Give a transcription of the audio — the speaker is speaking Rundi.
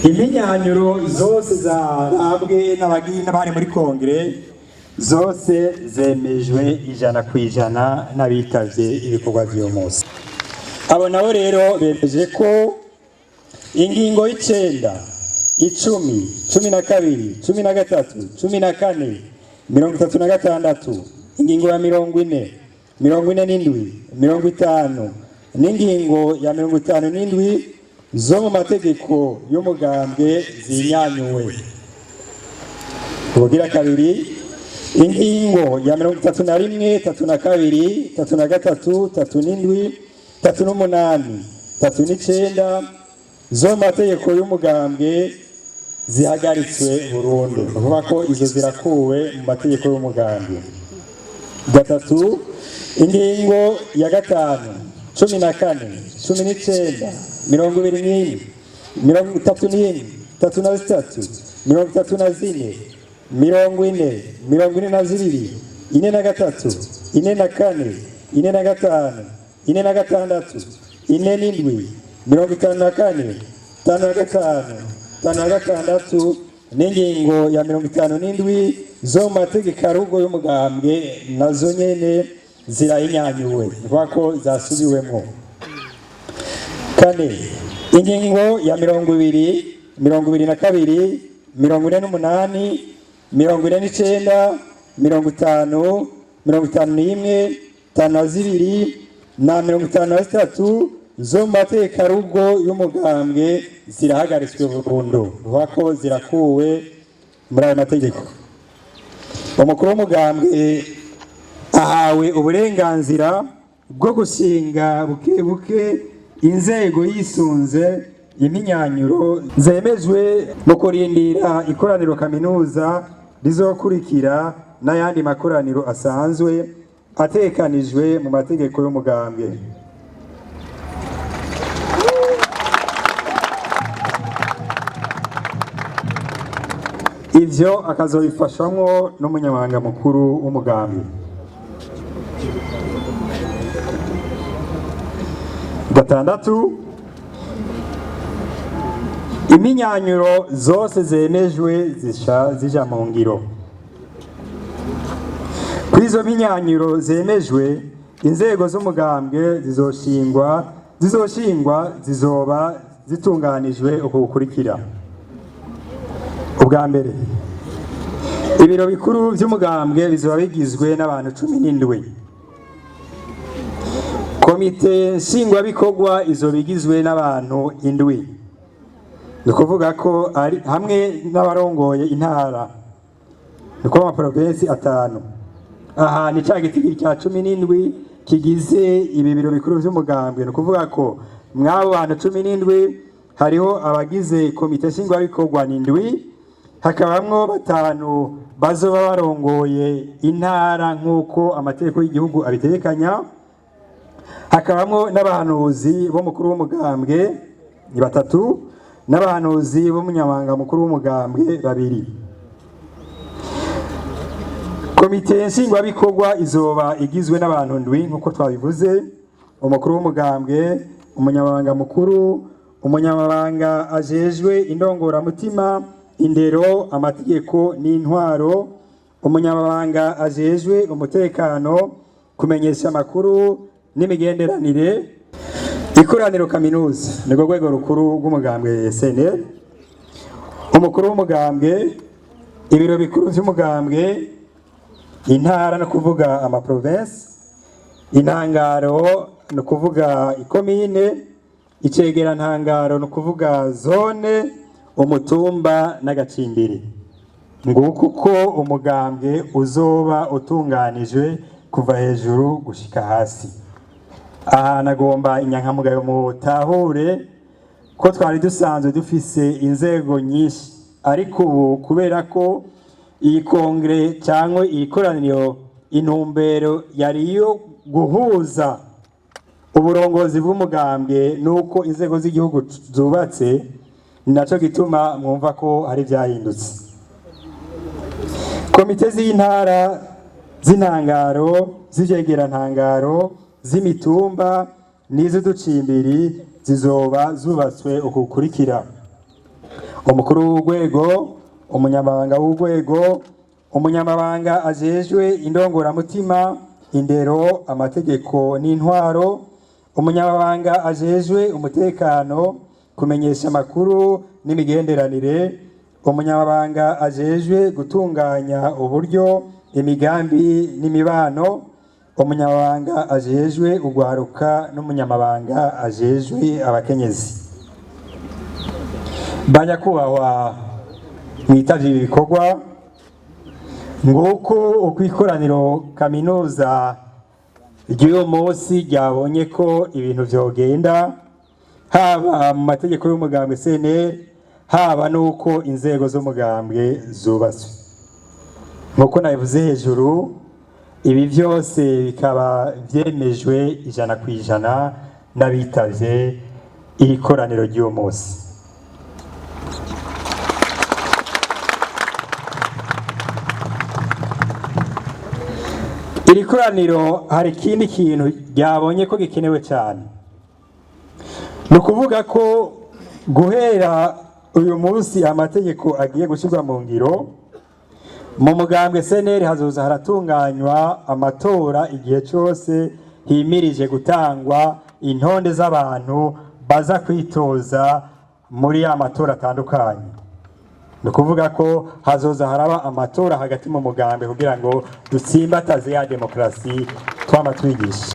Impinyanyuro zose zarabwe n'abari muri kongere zose zemejwe 100% n'abitavye ibikorwa vy'uyu munsi. Abo nabo rero bemeje ko ingingo y'icenda, 10, 12, 13, 14, 36, ingingo ya 40, 47, 50 n'ingingo ya 57 zo mu mategeko y'umugambwe zinyanyuwe. Ubugira kabiri, ingingo ya 31, 32, 33, 37, 38, 39 zo mu mategeko y'umugambwe zihagaritswe burundu, ni ukuvuga ko izo zirakuwe mu mategeko y'umugambwe. Gatatu, ingingo ya 5, 14, 19, 21, 31, 33, 34, 40, 42, 43, 44, 45, 46, 47, 54, 55, 56 n'ingingo ya 57 zo mu mategeko arugo y'umugambwe nazo nyene zirahinyanyuwe, ni ukuvuga ko zasubiwemwo. Kane, ingingo ya 20, 22, 48, 49, 50, 51, 52 na 53 zo mu mategeko arugo y'umugambwe zirahagaritswe burundu, ni ukuvuga ko zirakuwe muri ayo mategeko. Umukuru w'umugambwe ahawe uburenganzira bwo gushinga buke buke inzego yisunze impinyanyuro zemejwe mu kurindira ikoraniro kaminuza rizokurikira n'ayandi makoraniro asanzwe atekanijwe mu mategeko y'umugambwe. Ivyo akazobifashamwo n'umunyamabanga mukuru w'umugambwe. Gatandatu, impinyanyuro zose zemejwe zisha zija mu ngiro. Kuri izo mpinyanyuro zemejwe, inzego z'umugambwe zizoshingwa zizoba zitunganijwe uku gukurikira. Ubwa mbere, ibiro bikuru vy'umugambwe bizoba bigizwe n'abantu 17. Komite nshingwabikorwa izoba igizwe n'abantu 7, ni ukuvuga ko ari hamwe n'abarongoye intara, ni ukuvuga amaprovensi 5. Aha ni ca gitigiri ca 17 kigize ibi biro bikuru vy'umugambwe. Ni ukuvuga ko mw'abo bantu 17 hariho abagize komite nshingwabikorwa ni 7, hakabamwo 5 bazoba barongoye intara nk'uko amategeko y'igihugu abitegekanya, hakabamwo n'abahanuzi b'umukuru w'umugambwe ni 3, n'abahanuzi b'umunyamabanga mukuru w'umugambwe 2. Komite nshingwabikorwa izoba igizwe n'abantu 7 nk'uko twabivuze: umukuru w'umugambwe, umunyamabanga mukuru, umunyamabanga ajejwe indongoramutima, indero, amategeko n'intwaro, umunyamabanga ajejwe umutekano, kumenyesha amakuru n'imigenderanire. Ikoraniro kaminuza nirwo rwego rukuru rw'umugambwe CNL. Umukuru w'umugambwe, ibiro bikuru vy'umugambwe, intara no kuvuga amaprovinsi, intangaro no kuvuga ikomine, icegera ntangaro no kuvuga zone, umutumba n'agacimbiri. Nguko uko umugambwe uzoba utunganijwe kuva hejuru gushika hasi. Aha nagomba inyankamugayo mutahure ko twari dusanzwe dufise inzego nyinshi, ariko ubu kubera ko iyi kongere cyangwa iyi koraniro intumbero yari iyo guhuza uburongozi bw'umugambwe n'uko inzego z'igihugu zubatse, ni naco gituma mwumva ko hari ivyahindutse. Komite z'intara, z'intangaro, z'ivyegerantangaro, z'imitumba n'iz'uducimbiri zizoba zubatswe uku gukurikira: Umukuru w'urwego, umunyamabanga w'urwego, umunyamabanga ajejwe indongoramutima, indero, amategeko n'intwaro, umunyamabanga ajejwe umutekano, kumenyesha amakuru n'imigenderanire, umunyamabanga ajejwe gutunganya uburyo, imigambi n'imibano, umunyamabanga ajejwe ugwaruka n'umunyamabanga ajejwe abakenyezi. Banyakubahwa mwitavye ibi bikorwa, nguko uko ikoraniro kaminuza ry'uyu munsi ryabonye ko ibintu vyogenda, haba mu mategeko y'umugambwe CNL, haba n'uko inzego z'umugambwe zubatswe. Nk'uko nabivuze hejuru, ibi vyose bikaba vyemejwe 100% n'abitavye iri koraniro ry'uyu munsi. Iri koraniro hari ikindi kintu ryabonye ko gikenewe cyane, ni ukuvuga ko guhera uyu munsi amategeko agiye gushyirwa mu ngiro, mu mugambwe CNL hazoza haratunganywa amatora igihe cyose himirije gutangwa intonde z'abantu baza kwitoza muri ya matora atandukanye. Ni ukuvuga ko hazoza haraba amatora hagati mu mugambwe kugira ngo dutsimbataze ya demokarasi twama twigisha.